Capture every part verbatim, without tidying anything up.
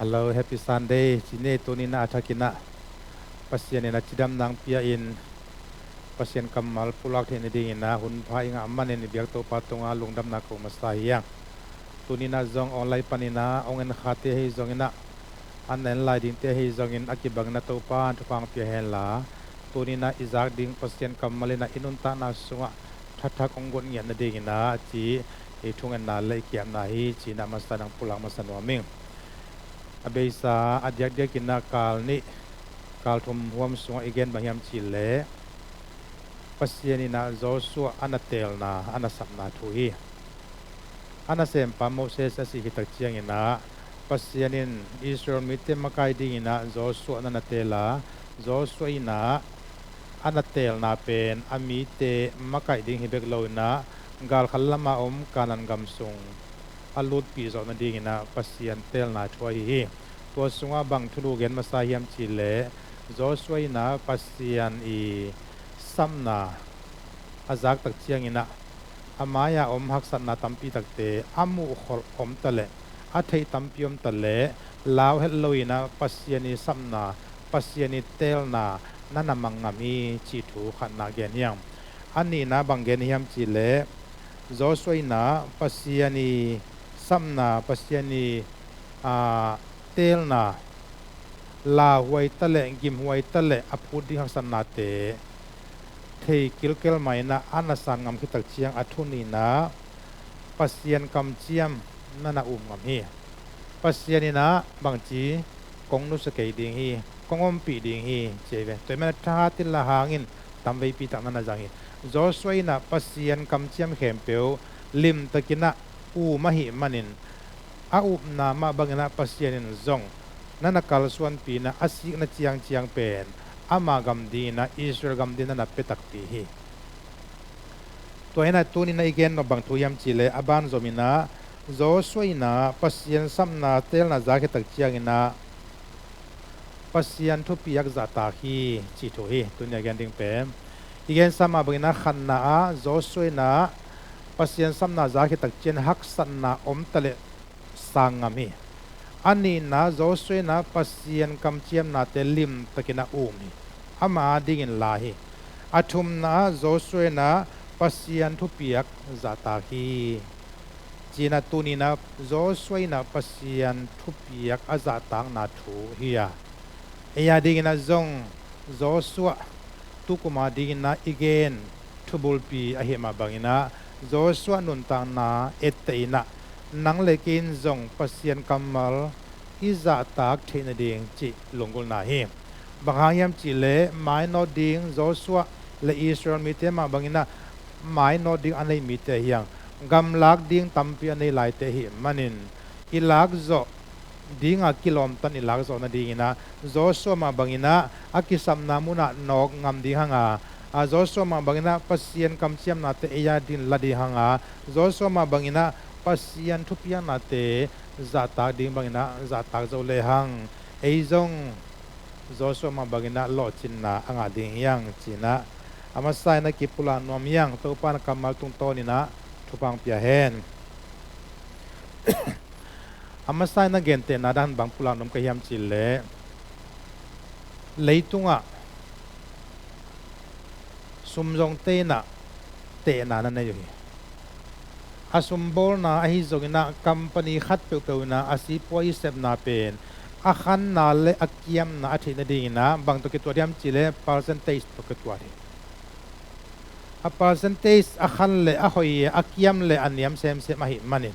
Hello, happy Sunday. Ci ni, tuni-in ah a thakin ah Pasian in a cidamna hong pia-in, Pasian kammal pulak theih nadingin ah hun pha i ngah manin i biak Topa tungah lungdamna ko masa hi hang. Tuni-in ah zong online panin ah hong en khate ahi zongin ah, an en lai dingte ahi zongin a kibangin ah Topa in thupha hong pia henla, tuni-in ah i zak ding Pasian kammal in ah i nuntakna sungah thathak hong guan ngiat nadingin ah ci, i thungetna le i ki-apna hi ci-in ah masa-in hong pulak masa nuam ing. A beisa a diakdiakin ah kal nih, kal thum huam sungah i gen bang hiam cih leh, Pasian in ah Joshua a na teelna, a na sapna thu hi. A nasempa Moses a sih khit tak ciangin ah Pasian in Israel mite makai dingin ah Joshua na na teel a, Joshua in ah a na teelna pen a mite makaih ding hi bek loin ah galkhat lama om Kanaan gam sung a lutpih zawh nadingin ah Pasian teelna thu ahi hi. Tua sungah bang thulu gen masa hiam cih leh, Joshua in ah Pasian i sapna a zak tak ciangin ah a mai-a om haksatna tampi takte a muhkholh om ta leh, a theih tampi om ta leh, lau het loin ah Pasian i sapna, Pasian i teelna na na mang ngam hi cih thu khatna gen hi hang. A nihna bang gen hiam cih leh, Joshua in ah Pasian i sapna, Pasian i, aa, teelna, lauhuai ta leh, gimhuai ta leh a phut ding haksatnate thei kilkel mah in ah a na san ngam khit tak ciang a thu nihna, Pasian kamciam na na um ngam hi. Pasian in ah bangci, kong nusia kei ding hi, kong ompih ding hi, ci hi ve. Tua ahih manin ah thahat in la hang in tamveipi tak na na zang hi. Joshua in ah Pasian kamciam khempeuh limtakin ah um ahih manin, a upna mah bangin ah Pasian in zong na na kalsuanpih in ah a sikna ciangciang pen ama gam dingin ah, Israel gam dingin ah na pia takpi hi. Tua hi-in ah tuni-in ah i gen nop bang thu hiam cih leh, a banzom in ah Joshua in ah Pasian sapna teelna zak khit tak ciangin ah Pasian thupiak zahtak hi cih thu hi tuni-in ah gen ding pen. I gensa mah bangin ah khatna ah Joshua in ah Pasian sapna zak khit tak ciang haksatna om ta leh sang ngam hi. A nihna ah Joshua in ah Pasian kamciamnate limtakin ah um hi. Ama adingin la hi. A thumna ah Joshua in ah Pasian thupiak zahtak hi. Ci-in ah tuni-in ah Joshua in ah Pasian thupiak a zahtakna thu hi a, ei adingin ah zong Joshua tukum adingin ah i gen thubulpi ahih mah bangin ah Joshua nuntakna etteh in ah nang le kei in zong Pasian kammal i zahtak theih nading cih lunggulhna hi. Bang hang hiam cih leh mainawt ding Joshua le Israel mite mah bangin ah mainawt ding a nei mite hi hang. Gamlak ding tampi a nei laite ahih manin i lak zawh ding a kilawmtan i lak zawh nadingin ah Joshua mah bangin ah a kisapna munah nawk ngam ding hang a, a Joshua mah bangin ah Pasian kamciamnate ei adingin la ding hang a, Joshua mah bangin ah Pasian thupiaknate zahtak ding bangin ah zahtak zo le hang ei zong Joshua mah bangin ah lawhcinna a ngah ding hi hang ci-in ah a masa-in ah kipulak nuam hi hang. Topa in ah kammal tungtawnin ah thupha hong pia hen. A masa-in ah gentehna dan bang pulak nuam ka hiam cih leh, leitungah sum zongte in ah tehna na nei uh hi. A sumbawlna ahi zongin ah company khat peuhpeuh in ah a sipuai i sepna pen a khanna le a kiamna a theih nadingin ah bang tawh kituat hiam cih leh percentage tawh kituat hi. A percentage a khan le a hoih, a kiam le a niam semsem ahih manin,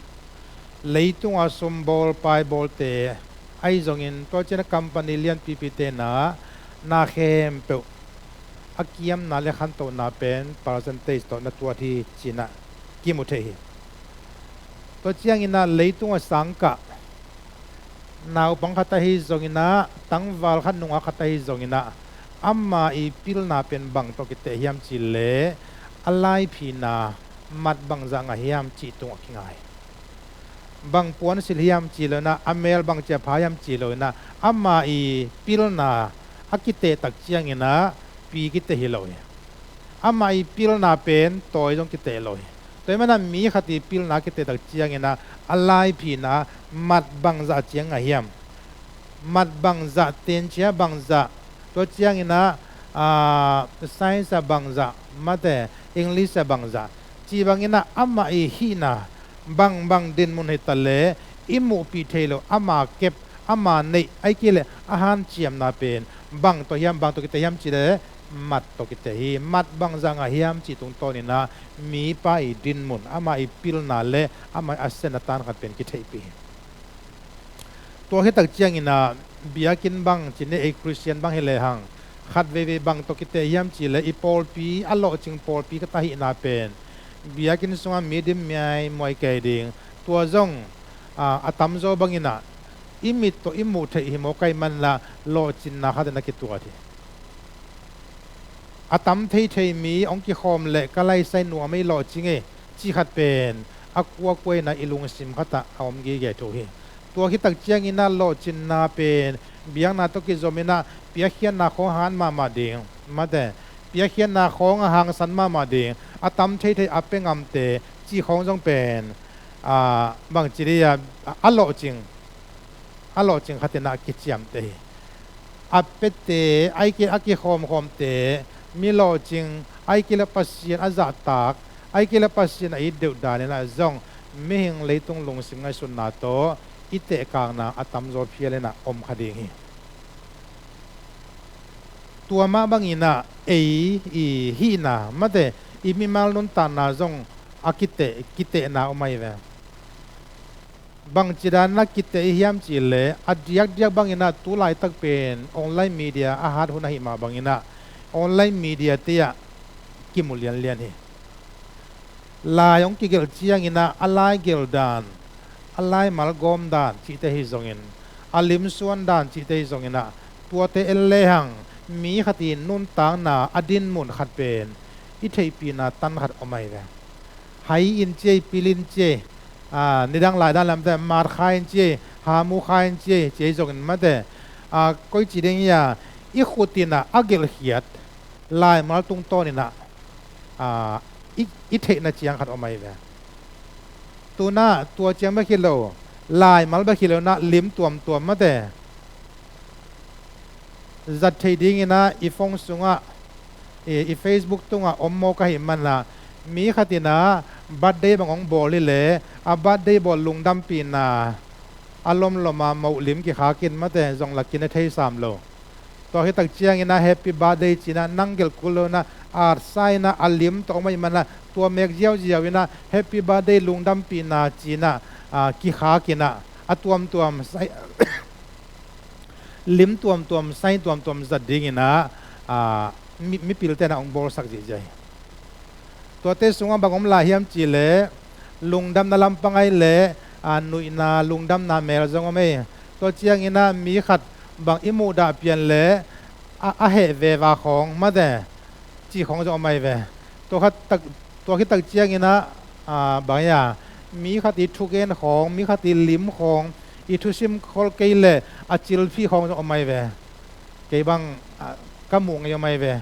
leitunga sumbawl paibawlte ahi zongin tua ciang a company lianpipite in ah na khempeuh a kiamna le khantohna pen percentage tawh na tuat hi ci-in ah kimu thei hi. Tua ciangin ah leitunga sangkah naupang khat ahi zongin ah, tangval khat nungak khat ahi zongin ah, ama i pilna pen bang tawh kiteh hiam cih leh a laiphina mat bangzah ngah hiam cih tungah kinga hi. Bang puansilh hiam cih lo-in ah, a mel bang cia pha hiam cih lo-in ah, ama i pilna a kiteh tak ciangin ah pi kiteh hi lo hi. Ama i pilna pen tawi zong kiteh lo hi. Tua ahih manin ah mi khat i pilna kiteh tak ciangin ah a laiphina mat bangzah ciang ngah hiam, Mat bangzah, tencia bangzah, tua ciangin ah, ah, science ah bangzah, mate, English ah bangzah, ci bangin ah amah i hihna bangbang dinmun hi ta leh i muhpih thei lo, ama kep, ama neih, ahih kei leh a hanciamna pen bang tawh hiam, bang tawh kiteh hiam cih leh mat tawh kiteh hi. Mat bangzah ngah hiam cih tungtawnin ah mipa i dinmun, ama i pilna le ama i a sen a tan khat pen kitheihpih hi. Tua khit tak ciangin ah biakinn bang, ci ni, ei Khristian bang hi lehang, khat veivei bang tawh kiteh hiam cih leh i pawlpi, a lawhcing pawlpi khat ahihna pen biakinn sungah mi dim miaimuai kei ding. Tua zong, ah, a tamzaw bangin ah i mit tawh i muh theih hi mawk ahih manin ah lawhcinna khatin a kituat hi. A tam theithei mi hong kikhawm leh ka laisai nuam ei, lawhcing ei, cih khat pen a kuakua in ah i lungsim khatah a om gige thu hi. Tua khit tak ciangin ah lawhcinna pen biakna tawh kizom in ah piakkhiatna khawng a hat mahmah ding, mate, piakkhiatna khawng a hangsan mahmah ding, a tam theithei a pia ngamte cih khawng zong pen, ah, bangci dih a, a lawhcing, a lawhcing khatin ah kiciamteh hi. A piate, ahih kei leh a kikhawmkhawmte, mi lawhcing, ahih kei leh Pasian a zahtak, ahih kei leh Pasian a it deuh danin ah zong mihing leitung lungsim ngaihsutna tawh i tehkakna a tamzaw phial in ah om kha ding hi. Tua mah bangin ah ei i hihna, mate, i mimal nuntakna zong a kiteh, kitehna om ahi ve. Bangci danin ah kiteh i hiam cih leh, a diakdiak bangin ah tu laitak pen online media a hat hun ahih mah bangin ah online media te ah kimu lianlian hi. Lai hong kigelh ciangin ah a laigelh dan, a laimal gawm dan cihte ahi zongin, a limsuan dan cihte ahi zongin ah, tuate en lehang mi khat i nuntakna, a dinmun khat pen i theihpihna tan khat om ahi ve. Hai in ci ei, pil in ci ei, ah, nidang lai dan lam te, mat kha in ci ei, hamu kha in ci ei, ci ei zongin, mate, ah, koici ding hiam, i khut in ah a gelhkhiat laimal tungtawnin ah, ah, i, i theihna ciang khat om ahi ve. Tu-in ah tua ciang bek hi lo, laimal bek hi lo-in ah lim tuamtuam, mate, zat theih dingin ah i phone sungah, i, i Facebook tungah om mawk ahih manin ah, mi khat in ah birthday bang hong bawl hi leh a birthday bawl lungdampihna a lomlom a moh lim kikhak in, mate, zong la kine thei sam lo. Tua khit tak ciangin ah happy birthday ci-in ah nang gelh kul lo-in ah, at sa-in ah, a lim tawh om ahih manin ah tua mek ziauziau in ah happy birthday lungdampihna ci-in ah, ah, kikhak in ah, a tuamtuam sai, lim tuamtuam, sai tuamtuam zat dingin ah, ah, mi, mipilte in ah hong bawlsak ziahziah hi. Tuate sungah bang om lai hiam cih leh, lungdamna lampang ahih leh, a, nuihna, lungdamna mel zong om ei. Tua ciangin ah mi khat bang i muhdah pian leh a, a heh veva khawng, mate, cih khawng zong om ahi ve. Tua khat tak, tua khit tak ciangin ah, a, bang hiam, mi khat i thugen khawng, mi khat i lim khawng, i thusim khol kei leh a cilphih khawng zong om ahi ve. Kei bang, a, ka muh ngei om ahi ve.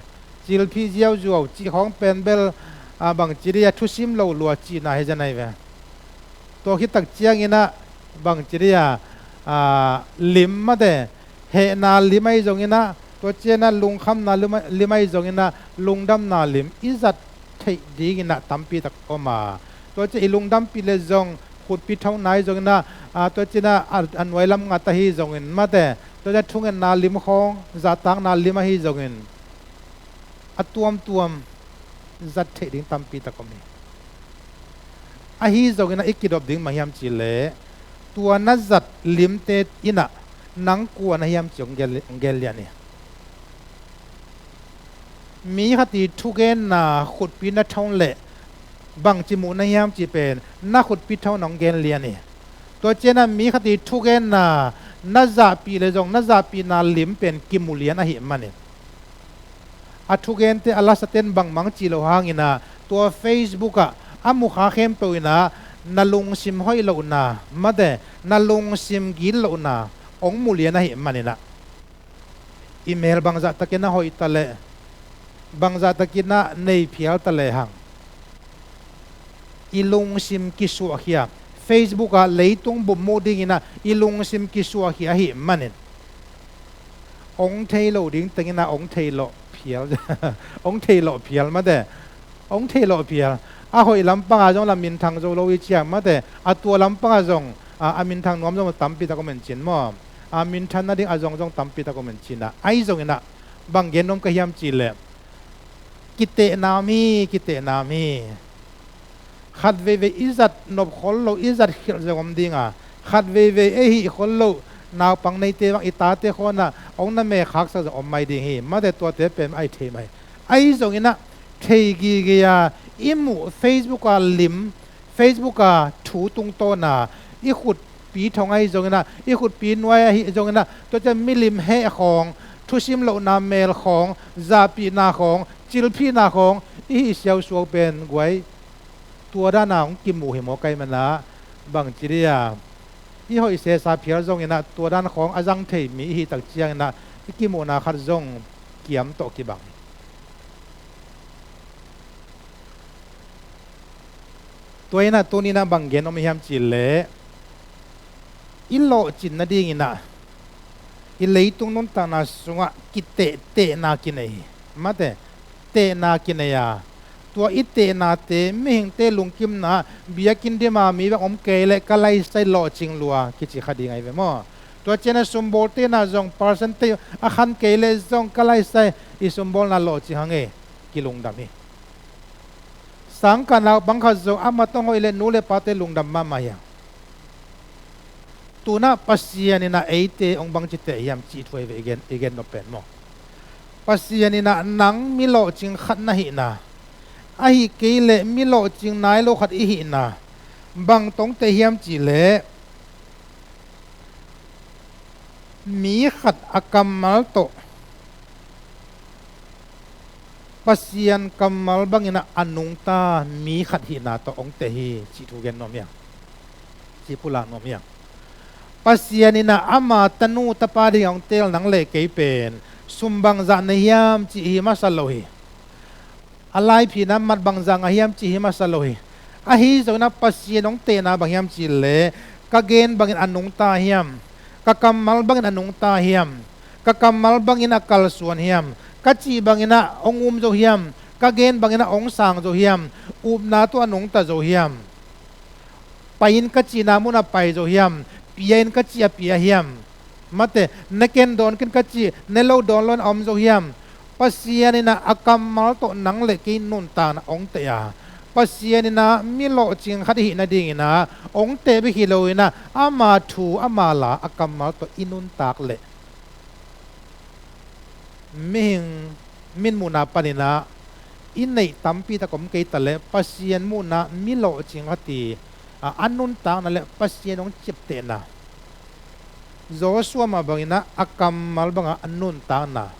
Cilphih ziauziau cih khawng pen bel, a, bangci dih a, thusim lo lua cihna hi zen ahi ve. Tua khit tak ciangin ah bangci dih a, a, lim, mate, hehna lim ahi zongin ah, tua ciangin ah lungkhamna lim, lim ahi zongin ah, lungdamna lim i zat theih dingin ah tampi tak om a. Tua ciang i lungdampih leh zong khutpi thona ahi zongin ah, a, tua ciangin ah a, a nuai lam ngat ahi zongin, mate, tua ciang thungetna lim khawng, zahtakna lim ahi zongin, a tuamtuam zat theih ding tampi tak om hi. Ahi zongin ah i kidop ding bang hiam cih leh, tua na zat limte in ah nang kua na hiam cih hong gen, hong gen lian hi. Mi khat i thugenna khutpi na thon leh bangci muh na hiam cih pen na khutpi thon hong gen lian hi. Tua ciangin ah mi khat i thugenna na zahpih leh zong na zahpihna lim pen kimu lian ahih manin, a thugente, a lasate in bangmah hong cih loh hangin ah tua Facebook ah a mukha khempeuh in ah na lungsim hoih lohna, mate, na lungsim gitlohna hong mu lian ahih manin ah, i mel bangzah takin a hoih ta leh, bangzah takin a nei phial ta lehang, i lungsim kisuahkhia, Facebook ah leitung bup muh dingin ah i lungsim kisuahkhia ahih manin, Hong thei lo ding tengin ah hong thei lawh phial. Hong thei lawh phial mate. Hong thei lawh phial. A hoih lampangah zong la minthang zo lo i ciang mate. A tua lampangah zong a, a minthang nuam zong tampi tak om in cin maw? A minthang nading a zong zong tampi tak om in cin ah. Ahi zongin ah bang gen nuam ka hiam cih leh, kitehna om hi, kitehna om hi. Khat veivei i zat nop khol lo, i zat khilh zong om ding a, khat veivei ei hih khol lo, naupang neite bang i tate khawng ah hong na mekhaksak zong om mai ding hi. Mate, tuate pen ahi thei mai. Ahi zongin ah thei gige a, i muh Facebook a lim, Facebook a thu tungtawn a, i khutpi thong ahi zongin ah, i khutpi nuai ahi zongin ah, tuate milim heh khawng, thusim lohna mel khawng, zahpihna khawng, cilphihna khawng, i hih siausuau pen guai, tua dan a hong kimu hi maw, ka hih man ah, bangci dih a, i hoih sesa phial zongin ah tua dan khawng a zang thei mi i hih tak ciangin ah i kimuhna khat zong kiam tawh kibang hi. Tua in ah tuni in ah bang gen om hiam cih leh, i lawhcin nadingin ah i leitung nuntakna sungah kiteh, tehna kinei hi. Mate, tehna kinei a, tua i tehnate mihingte lungkimna, biakinn dim a mi bang om kei leh ka laisai lawhcing lua kici kha ding ahi ve maw? Tua ciang a sumbawlte'n ah zong percentage a khan kei leh zong ka laisai i sumbawlna lawhcing hang e, kilungdam hi. Sangkah naupang khat zong a mat hong hoih leh nu le pate lungdam mahmah hi hang. Tu-in ah Pasian in ah eite hong bangci teh hiam cih thu ahi ve, i gen, i gen nop pen maw? Pasian in ah nang mi lawhcing khat na hihna, ahih kei leh mi lawhcing nai lo khat i hihna, bang tawh hong teh hiam cih leh, mi khat a kammal tawh, Pasian kammal bangin ah a nungta mi khat hihna tawh hong teh hi, cih thu gen nuam hi hang. Cih pulak nuam hi hang. Pasian in ah ama tanu tapa ding a hong teel nang le kei pen sum bangzah nei hiam cih hi masa lo hi. A laiphiatna mat bangzah ngah hiam cih hi masa lo hi. Ahi zongin ah Pasian hong tehna bang hiam cih leh, ka gen bangin a nungta hiam, ka kammal bangin a nungta hiam, ka kammal bangin a kalsuan hiam, ka cih bangin ah hong um zo hiam, ka gen bangin ah hong sang zo hiam, upna tawh a nungta zo hiam, pai-in ka cihna munah pai zo hiam, pia-in ka cih a pia hiam, mate, ne ken dawn ken ka cih ne lo dawn lo-in a om zo hiam? Pasian in ah a kammal tawh nang le kei nuntakna hong teh a, Pasian in ah mi lawhcing khat i hih nadingin ah hong teh bek hi lo-in ah ama thu ama la a kammal tawh i nuntak leh, mihing, min muhna panin ah i neih tampi tak om kei ta leh, Pasian muhna mi lawhcing khat i, a, a nuntakna le Pasian hong ciaptehna, Joshua mah bangin ah a kammal bangah a nuntakna,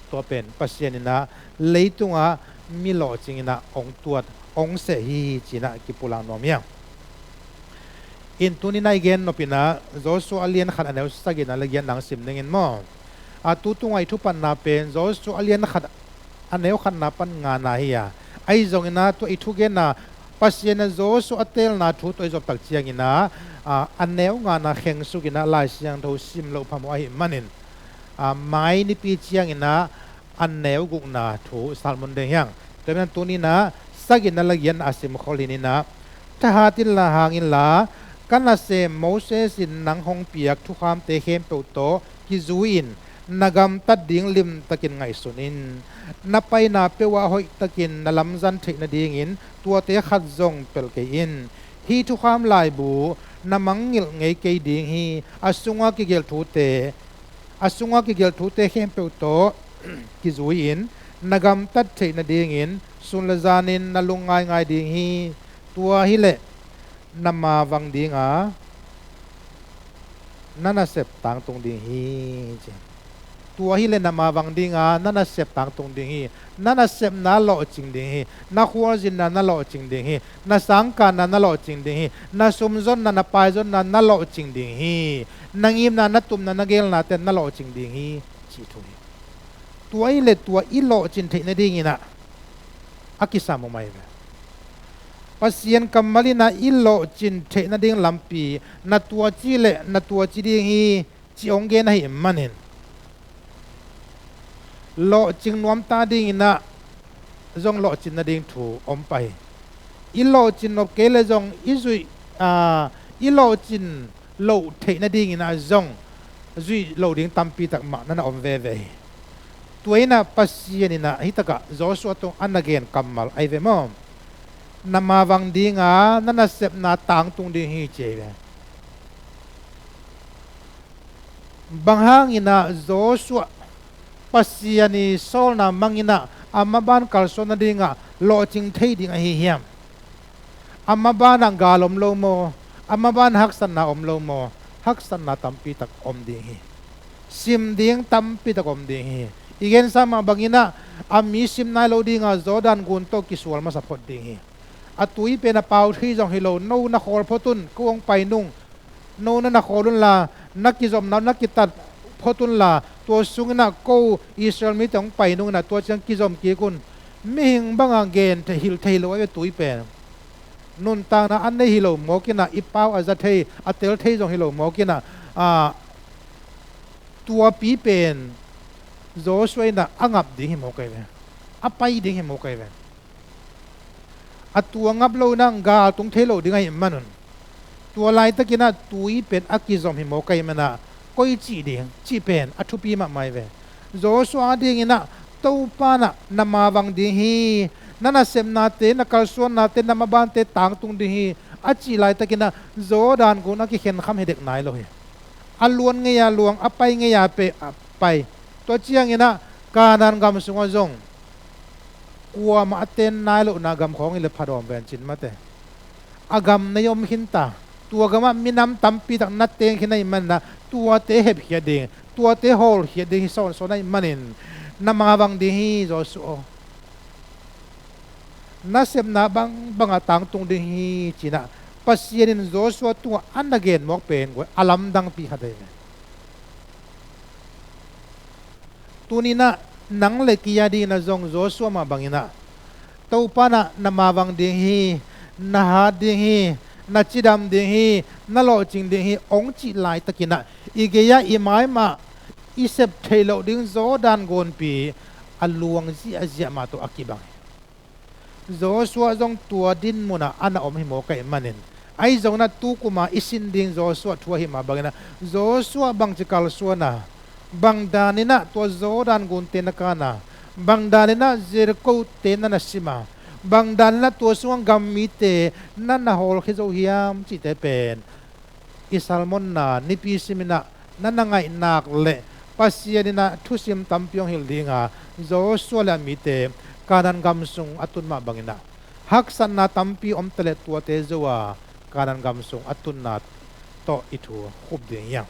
tua pen Pasian in ah leitungah mi lawhcing in ah hong tuat, hong seh hi, ci-in ah kipulak nuam hi hang. In tuni-in ah i gen nop in ah Joshua a lian khat a neu sagihna le giatna hong sim ning in maw? A, tu tungah i thupatna pen Joshua a lian khat a neu khatna pan ngana hi a, ahi zongin ah tua i thugenna Pasian in ah Joshua a teelna thu tawh i zop tak ciangin ah, a, a neu ngana khengsukin ah Lai Siangtho sim loh phamawh ahih manin, a, mai nipi ciangin ah a neu gukna thu sermon ding hi hang. Tua manin tuni-in ah sagihna le giatna a simkhol hi-in ah, thahat inla, hang inla, ka nasem Moses in nang hong piak thukhamte khempeuh tawh kizui-in na gamtat ding limtakin ngaihsun in. Na paina peuhah hoihtakin na lamzang theih nadingin tuate khat zong pelh kei in. Hih thukham laibu na mangngilh ngei kei ding hi. A sunga kigelh thute, a sunga kigelh thute khempeuh tawh kizui-in na gamtat theih nadingin sun le zanin na lungngaingai ding hi. Tua hileh na mavang dinga na nasep tangtung ding hi, ci. Tua hileh na mavang dinga na nasep tangtung ding hi. Na nasepna lawhcing ding hi. Na khualzinna na lawhcing ding hi. Na sangkanna na lawhcing ding hi. Na sumzonna, na paizonna na lawhcing ding hi. Na ngimna, na tupna, na geelnate na lawhcing ding hi, cih thu hi. Tua hileh tua i lawhcin theih nadingin ah a kisam om ahi ve. Pasian kammal in ah i lawhcin theih nading lampi, na tua ci leh na tua ci ding hi, ci hong gen ahih manin, lawhcing nuamta dinginah zong lawhcin nading thu om pah hi. I lawhcin nop kei le zong i zuih, aa, i lawhcin loh theih nadinginah zong zuih loh ding tampi tak mah na na om veve hi. Tua inah Pasian inah hitakah Joshua tung a na gen kammal ahi ve maw? Na mavang dinga na nasepna tangtung ding hi ci ahi ve. Bang hanginah Joshua Pasian i sawlna manginah a maban kalsuan nadingah lawhcing thei ding ahi hiam? A mabanah gal om lo maw? A maban haksatna om lo maw? Haksatna tampi tak om ding hi. Sim ding tampi tak om ding hi. I gensa mah banginah a mi sim nai lo dinga Jordan gun tawh kisual masa phot ding hi. A tui pen a pau thei zong hi lo, no na khawl phot un, ko hong pai nung. No na na khawl unla, na kizomna na kitat phot unla, tua sunginah ko Israel mite hong pai nunginah tua ciang kizom kik un. Mihing banga gen thei, hilh thei lo a ve tui pen. Nuntakna a nei hi lo mawkinah i pau a za thei, a tel thei zong hi lo mawkinah, a, tuapi pen Joshua inah a ngap ding hi mawk ahi ve. A pai ding hi mawk ahi ve. A tua ngap lo inah gal tung thei lo ding ahih manun, tua laitakinah tui pen a kizom hi mawk ahih manah koi cih ding cih pen a thupi mahmah hi ve. Joshua dinginah Topa nah na mavang ding hi, na nasepnate, na kalsuannate, na mabante tangtung ding hi a cih laitakinah Jordan gun a kikhenkham hi dek nai lo hi. A luan ngei-a luang, a pai ngei-a pe, a pai. Tua cianginah Kanaan gam sungah zong kuamah a ten nai lohna gam khawng hi le phadawm ven cin mate. A gam nei om khinta, tua gamah minam tampi tak na teng khin ahih manah tuate hepkhiat ding, tuate hawlkhiat ding hi sawnsawn ahih manin na mavang ding hi Joshua aw. Nasepna bangbangah tangtung ding hi cinah Pasian in Joshua tungah a na gen mawk pen guai a lamdangpi khat ahi ve. Tuninah nang le kei a dinginah zong Joshua mah banginah Topa nah na mavang ding hi, na hat ding hi, na cidam ding hi, na lawhcing ding hi hong cih laitakinah i gei-ah i maimah i sep theih loh ding Jordan gunpi a luang ziahziah mah tawh a kibang hi. Joshua zong tua dinmunah a na om hi mawk ahih manin, ahi zonginah tu kuma i sin ding Joshua thu ahih mah banginah Joshua bangci kalsuan a, bang daninah tua Jordan gunte na kan a, bang daninah Jericho-te na na sim a, bang daninah tua sungah gam mite na na hawlkhia zo hiam cihte pen i sermon-na nipi siminah na na ngaihnak le Pasian inah thusim tampi hong hilh dinga Joshua le a mite Kanaan gam sung a tun mah banginah haksatna tampi om taleh tuate zo a Kanaan gam sung a tunna tawh i thu khup ding hi hang.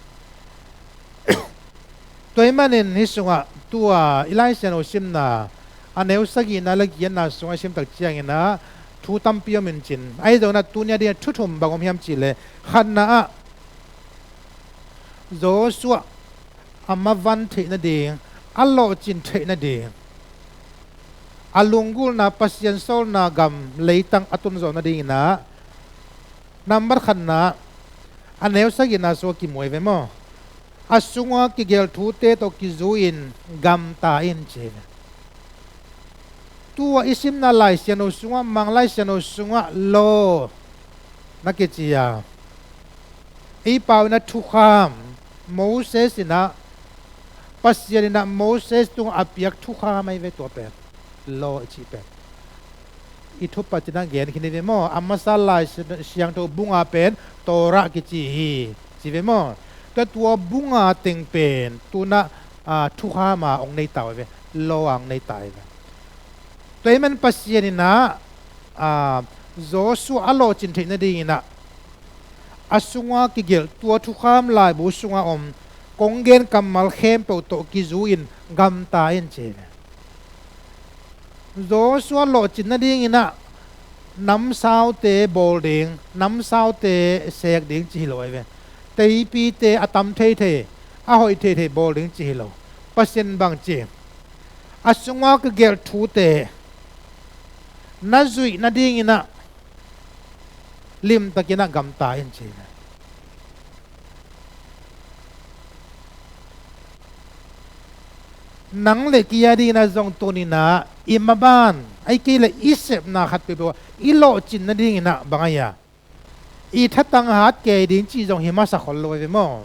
Tua ahih manin hih sungah tua i Lai Siangtho simna a neu sagihna le giatna sungah i sim tak cianginah thu tampi om in cin, ahi zonginah tuni a dingah thu thum bang om hiam cihleh, khatna ah Joshua a mavan theih nading, a lawhcin theih nading, a lunggulhna Pasian sawlna gam leitang a tunzawh nadinginah nambat khatna a neu sagihna sungah kimu ahi ve maw? A sungah kigelh thute tawh kizui-in gamta in ci hi ve. Tu-a i simna Lai Siangtho sungah, Mang Lai Siangtho sungah law na kici a, ei pau inah thukham, Moses inah, Pasian inah Moses tungah a piak thukham ahi ve tua pen, law i cih pen. I thupat cinah gen khin hi ve maw? A masa Lai Siangtho bunga pen Torah kici hi ci ve maw? Tua, tua bunga teng pen tunah, a, thukham a hong nei ta uh hi ve, law a hong nei ta hi ve. Tua ahih man Pasian inah, a, Joshua a lawhcin theih nadinginah a sungah kigelh tua thukham laibu sungah om kong gen kammal khempeuh tawh kizui-in gamta in ci hi ve. Joshua lawhcin nadinginah namsaute bawl ding, namsaute sek ding ci hi lo ahi ve. Teipite a tam theithei, a hoih theithei bawl ding ci hi lo. Pasian bang ci, a sungah kigelh thute na zuih nadinginah limtakinah gamta in ci hi ve. nang le kei a dingin ah zong tuni-in ah i maban, ahih kei leh i sepna khat peuhpeuh ah i lawhcin nadingin ah bang a hia, i thatang hat kei ding cih zong hi masa khol lo hi ve maw.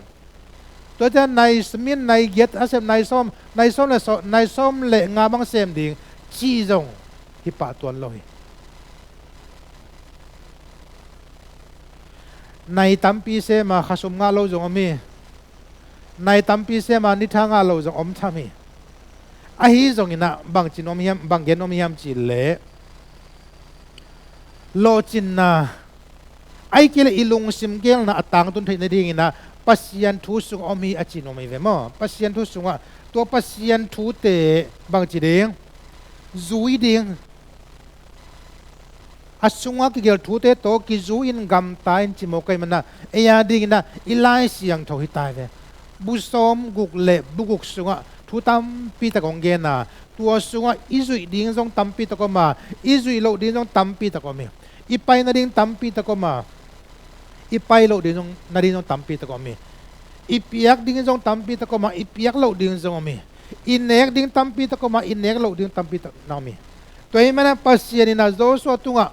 Tua ciang nai, min nai giat a sem nai sawm, nai sawm le sawm, nai sawm le nga bang sem ding cih zong hi pah tuan lo hi. Nai tampi sem a khasum ngah lo zong om hi. Nai tampi sem a nitha ngah lo zong om tham hi. Ahi zongin ah bangci nuam hiam, bang gen nuam hiam cih leh, lawhcinna, ahih kei leh i lungsim gelna a tangtun theih nadingin ah Pasian thu sungah om hi a ci nuam hi ve maw. Pasian thu sungah, tua Pasian thute bangci ding, zui ding, a sungah kigelh thute tawh kizui-in gamta in ci mawk ahih manin ah, ei a dingin ah i Lai Siangtho hi ta hi ve. Bu sawmguk le bu guk sungah thu tampi tak hong gen a, tua sungah i zuih ding zong tampi tak om a, i zuih loh ding zong tampi tak om hi. I pai nading tampi tak om a, i pai loh ding zong, nading zong tampi tak om hi. I piak ding zong tampi tak om a, i piak loh ding zong om hi. I nek ding tampi tak om a, i nek loh ding tampi tak na om hi. Tua ahih manin ah Pasian in ah Joshua tungah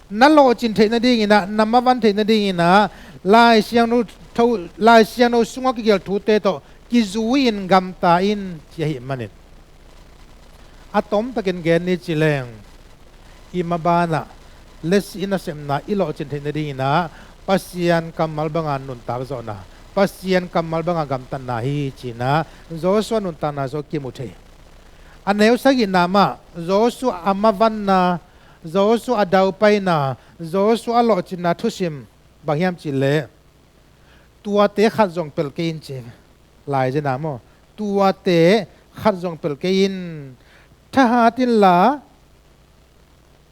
na lawhcin theih nadingin ah, na mavan theih nadingin ah Lai Siangtho, Lai Siangtho sungah kigelh thute tawh kizui-in gamta in ci ahih manin, a tomtakin gen ni ci leng, i maban ah letsih in a sepna i lawhcin theih nadingin ah Pasian kammal banga nuntak zawhna, Pasian kammal banga gamtatna hi ci-in ah Joshua nuntakna sungah kimu thei. A neu sagihna mah, Joshua a mavanna, Joshua a daupaina, Joshua a lawhcinna thusim bang hiam cih leh, tuate khat zong pelh kei in ci. Lai zen a maw, tuate khat zong pelh kei in. Thahat inla,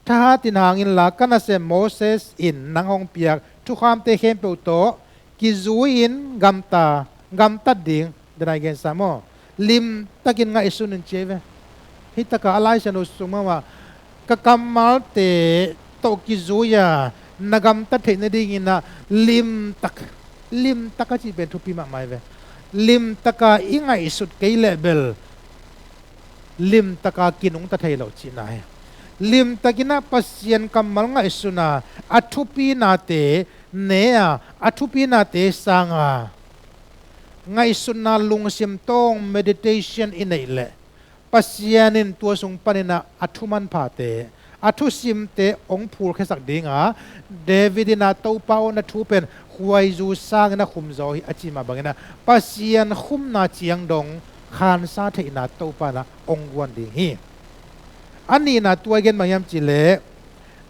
thahat in hang inla, ka nasem Moses in nang hong piak thukhamte khempeuh tawh kizui-in gamta, gamtat ding, denai gensa maw, limtakin ngaihsun in ci hi ve. Hih takah a Lai Siangtho sung mahmah, ka kammalte tawh kizui-a na gamtat theih nadingin ah limtak, limtak a cih pen thupi mahmah hi ve. Limtaka i ngaihsut kei leh bel limtaka kinungta thei lo cihna hi. Limtakin ah Pasian kammal ngaihsun a, a thupinate ne a, a thupinate sang a, ngaihsutna lungsim tawng meditation i neih leh, Pasian in tua sung panin ah a thu manphate, a thusimte hong phulkhiasak ding a, David in ah Topa aw, na thu pen khuaizu sangin a khumzaw hi a ci mah bangin ah Pasian khumna ciang dong khansa theihna Topa in ah hong guan ding hi. A nihna tua i gen bang hiam cih leh,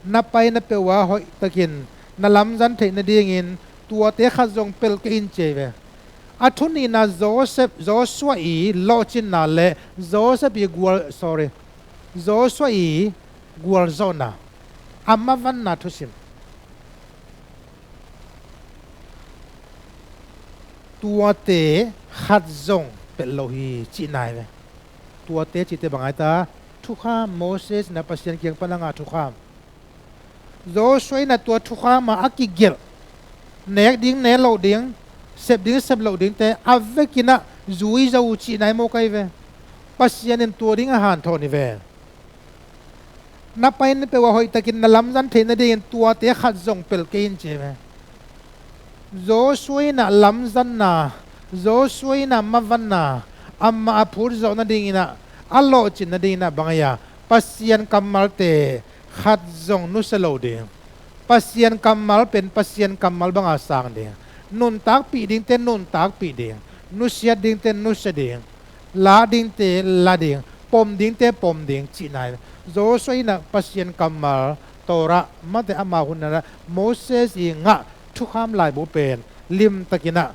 na paina peuh ah hoihtakin na lamzan theih nadingin tuate khat zong pelh kei in ci hi ve. A thu nihna Joseph, Joshua i lawhcinna le Joseph i gual, sorry, Joshua i gualzawhna, a mavanna thusim. Tuate khat zong pelh lo hi cihna hi ve. Tuate cihte bang a hi ta, thukham, Moses in ah Pasian kiang pan a ngah thukham. Joshua in ah tua thukham ah a kigelh, nek ding ne loh ding, sep ding sep loh dingte a vekin ah zui zo uh cihna hi mawk ahi ve. Pasian in tua ding a hanthawn hi ve. Na paina peuh ah hoihtakin na lamzan theih nadingin tuate khat zong pelh kei in ci hi ve. Joshua in ah lamzanna, Joshua in ah mavanna, amah a phut zawh nadingin ah, a lawhcin nadingin ah bang a hia, Pasian kammalte khat zong nusia lo ding. Pasian kammal pen Pasian kammal banga sang ding. Nuntakpih dingte nuntakpih ding. Nusiat dingte nusia ding. Lah dingte lah ding. Pom dingte pom ding cihna hi. Joshua in ah Pasian kammal, Torah, mate ama hun in ah Moses i ngah thukham laibu pen limtakin ah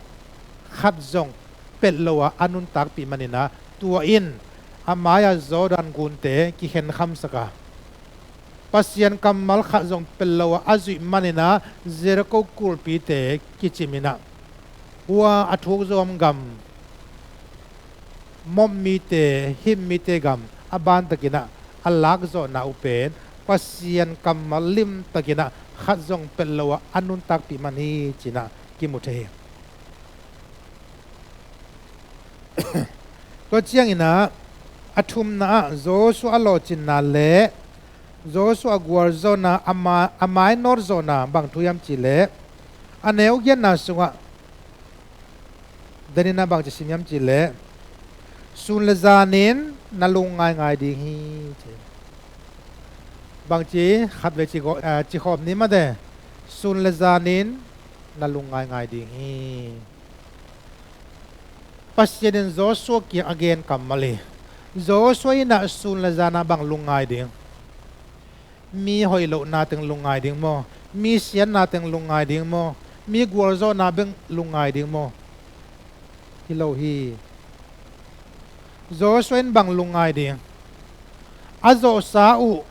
khat zong pelh lo a a nuntakpih manin ah, tua in a mai-ah Jordan gunte kikhenkhamsak a, Pasian kammal khat zong pelh lo a a zuih manin ah Jericho kulpite kicim in ah, hua a thuk zawm gam, Moab mite, Hit mite gam a bantakin ah a lakzawhna uh pen Pasian kammal limtakin ah khat zong pelh lo a a nuntakpih man hi ci-in ah kimu thei hi. Tua ciangin ah, a thumna ah Joshua a lawhcinna le Joshua a gualzawhna, a ma-, a mainawt zawhna bang thu hiam cihleh, a neu giatna sungah, denin ah bang ci sim hiam cihleh, sun le zanin na lungngaingai ding hi, ci. Bangci khatvei ci gaw-, eh, ci khawm ni mate, sun le zanin na lungngaingai ding hi. Pasian in Joshua kiang a gen kammal hi. Joshua in ah sun le zan ah bang lungngai ding? Mi hoih lohna teng lungngai ding maw? Mi siatna teng lungngai ding maw? Mi gualzawhna beng lungngai ding maw? Hi lo hi. Joshua in bang lungngai ding? A zawhsa uh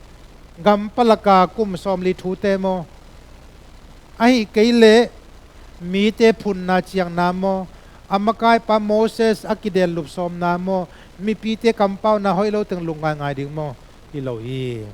gam palaka kum sawmli thute maw? Ahih kei leh mite phunna ciangna maw? A makaipa Moses a kidellup sawmna maw? Mipite kampauna hoih lo teng lungngaingai ding maw? Hi lo hi.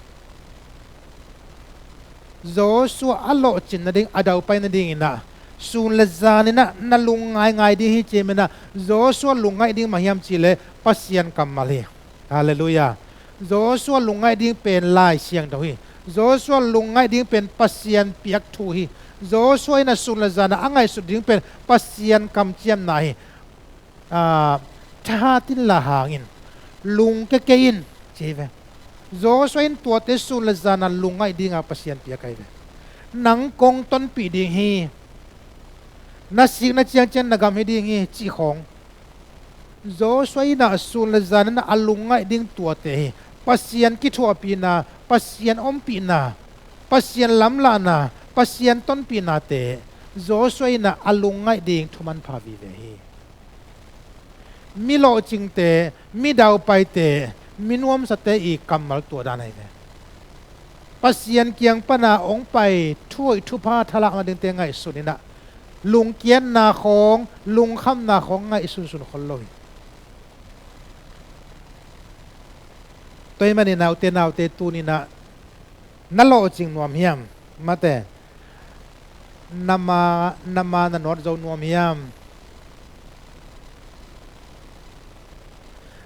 Joshua a lawhcin nading, a daupai nadingin ah, sun le zanin ah na lungngaingai ding hi ci-in ah, Joshua lungngaih ding mah hiam cihleh Pasian kammal hi. Halleluiah. Joshua lungngaih ding pen Lai Siangtho hi. Joshua lungngaih ding pen Pasian piak thu hi. Joshua in ah sun le zan ah a ngaihsut ding pen Pasian kamciamna hi. Aa, thahat inla hang in, lungkia kei in, ci hi ve. Joshua in tuate sun le zan ah lungngaih ding a Pasian piak ahi ve. Nang kong tonpih ding hi. Na sikna ciangciang na gam hi ding hi, cih khawng. Joshua in ah sun le zanin ah a lungngaih ding tuate hi. Pasian kithuahpihna, Pasian ompihna, Pasian lamlahna, Pasian tonpihnate Joshua in ah a lungngaih ding thu manpha vive hi. Mi lawhcingte, mi daupaite, mi nuamsate i kammal tua dan ahi ve. Pasian kiang pana hong pai thuhoih thupha thalak nadingte ngaihsun in ah, lungkiatna khawng, lungkhamna khawng ngaihsunsun khol lo hi. Tua ahih manin ah ute naute, tuni-in ah na lawhcing nuam hiam? Mate, na ma, na ma na nawt zo nuam hiam?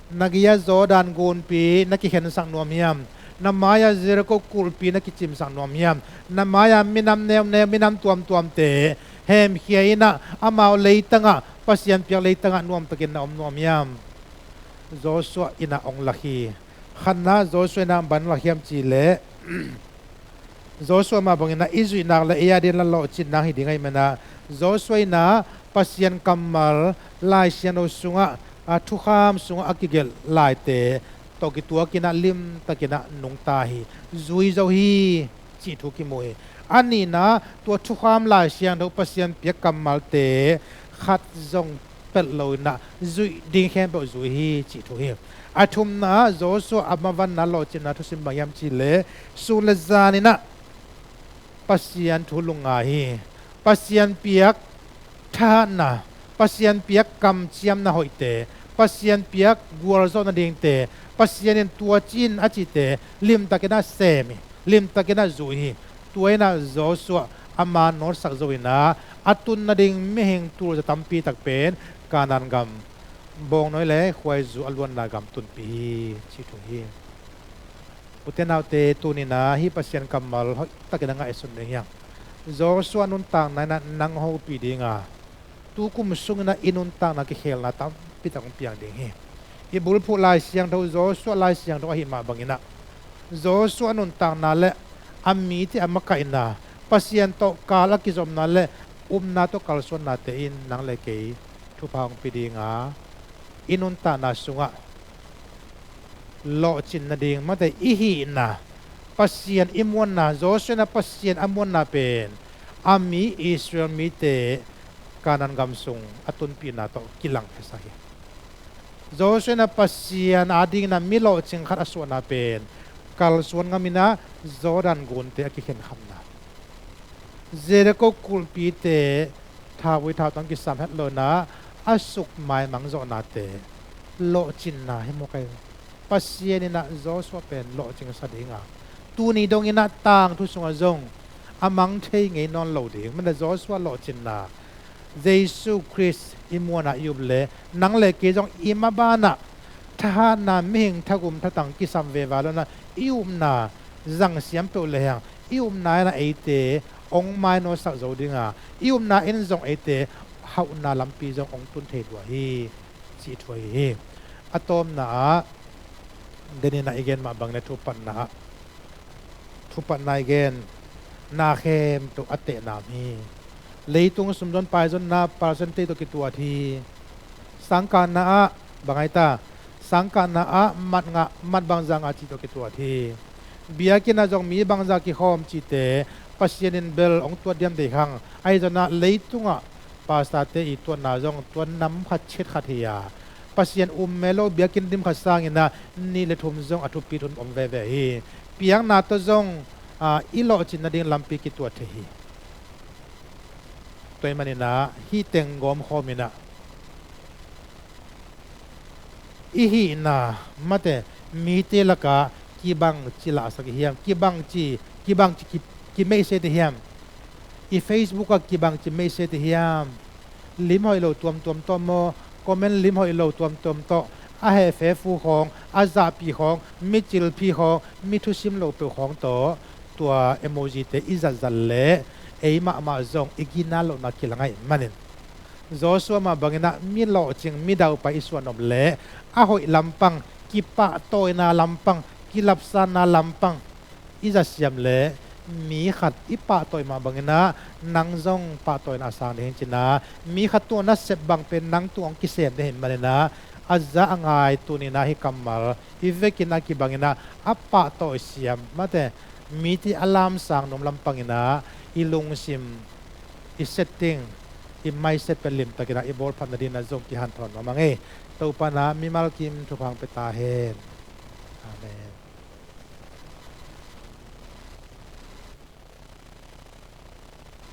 Na gei-ah Jordan gunpi na kikhensak nuam hiam? Na mai-ah Jericho kulhpi na kicimsak nuam hiam? Na mai-ah minam neuneu, minam tuamtuamte hemkhia in ah, amau leitangah, Pasian piak leitangah nuamtakin na om nuam hiam? Joshua in ah hong lak hi. Khatna, Joshua in ah bang lak hiam cihleh, Joshua mah bangin ah i zuih nak le ei a dingin la lawhcin nang hi ding ahih manin ah, Joshua in ah Pasian kammal Lai Siangtho sungah, a thukham sungah a kigelh laite tawh kituakin ah limtakin ah nungta hi, zui zo hi, cih thu kimu hi. A nihna, tua thukham Lai Siangtho Pasian piak kammalte khat zong pelh lo in ah zuih ding khempeuh zui hi, cih thu hi. A thumna ah Joshua a mavanna lawhcinna thusim bang hiam cihleh, sun le zanin ah Pasian thu lungngai hi. Pasian piak thahatna, Pasian piak kamciamna hoihte, Pasian piak gualzawh nadingte, Pasian in tua ci-in a cihte limtakin ah sem hi, limtakin ah zui hi. Tua in ah Joshua a ma nawtsak zo in ah, a tun nading mihing tul za tampi tak pen Kanaan gam, bawngnawi le khuaizu a luanna gam tunpih hi, cih thu hi. Ute naute, tuni-in ah hih Pasian kammal hoihtakin ah ngaihsun ding hi hang. Joshua nuntakna in ah nang hopih ding a, tukum sungin ah i nuntakna kikhelna tampi tak hong piang ding hi. I bulphuh Lai Siangtho, Joshua Lai Siangtho ahih mah bangin ah, Joshua nuntakna le a mite a makaihna, Pasian tawh kal a kizopna le upna tawh kalsuannate in nang le kei thupha hong pia ding a, i nuntakna sungah lawhcin nading, mate, i hihna, Pasian i muanna, Joshua in ah Pasian a muanna pen a mi Israel mite Kanaan gam sung a tunpihna tawh kilangkhiasak hi. Joshua in ah Pasian adingin ah mi lawhcing khat a suahna pen kalsuan ngam in ah Jordan gunte a kikhenkhamna, Jericho kulhpite thauvui thautang kisam het lo in ah a suk maimang zawhnate, lawhcinna hi mawk ahi. Pasian in ah Joshua pen lawhcingsa ding a, tuni dongin ah tangthu sungah zong a mang thei ngei nawn lo ding. Mate, Joshua lawhcinna, Jesu Khrist i muanah i up leh nang le kei zong i mabanah thahatna, mihing thagum thatang kisam veva lo-in ah i upna zangsiam peuh lehang i upna in ah eite hong mainawtsak zo ding a, i upna in zong eite hauhna lampi zong hong tun thei lua hi, cih thu ahi hi. A tawpna ah, den in ah i gen mah bangin ah thupatna ah, thupatna i gen, na khempeuh a tehnam hi. Leitung sumzon paizonna percentage tawh kituat hi. Sangkahna ah, bang ai ta, sangkahna ah mat ngah, mat bangzah ngah cih tawh kituat hi. Biakinn ah zong mi bangzah kikhawm cihte Pasian in bel hong tuat diam thei khang. Ahi zongin ah leitungah pastorte i tuatna zong tua nam khat ciat khat hi a, Pasian um melo biakinn dim khat sangin ah nih le thum zong a thupi thun om veve hi. Piakna tawh zong, aa, i lawhcin nading lampi kituat thei hi. Tua ahih manin ah hih teng gawmkhawm in ah i hihna, mate, mite lakah kibangci lahsak i hiam, kibangci, kibangci ki, kimeihset i hiam, i Facebook ah kibangci meihset i hiam, lim hoih lo tuamtuam tawh maw, comment lim hoih lo tuamtuam tawh, a hehfefu khawng, a zahpih khawng, mi cilpih khawng, mi thusim lo peuh khawng tawh tua emoji-te i zatzat leh ei mahmah zong i ginat lohna kilang ahih manin, Joshua mah bangin ah mi lawhcing, mi daupai i suah nop leh a hoih lampang, kipahtawina lampang, kilapsanna lampang i zat siam leh mi khat i pahtawi mah bangin ah nang zong pahtawina a sang ding hi, ci-in ah mi khat tungah na sep bang pen nang tungah hong kisem ding ahih manin ah a za a ngai tuni-in ah hih kammal i vekin a kibangin ah a pahtawi siam, mate, mite a lamsang nuam lampangin ah i lungsim, i setting, i mindset pen limtakin ah i bawlphat nadingin ah zong kihanthawn nuam ing ei. Topa in ah mimal kim thupha hong pia ta hen.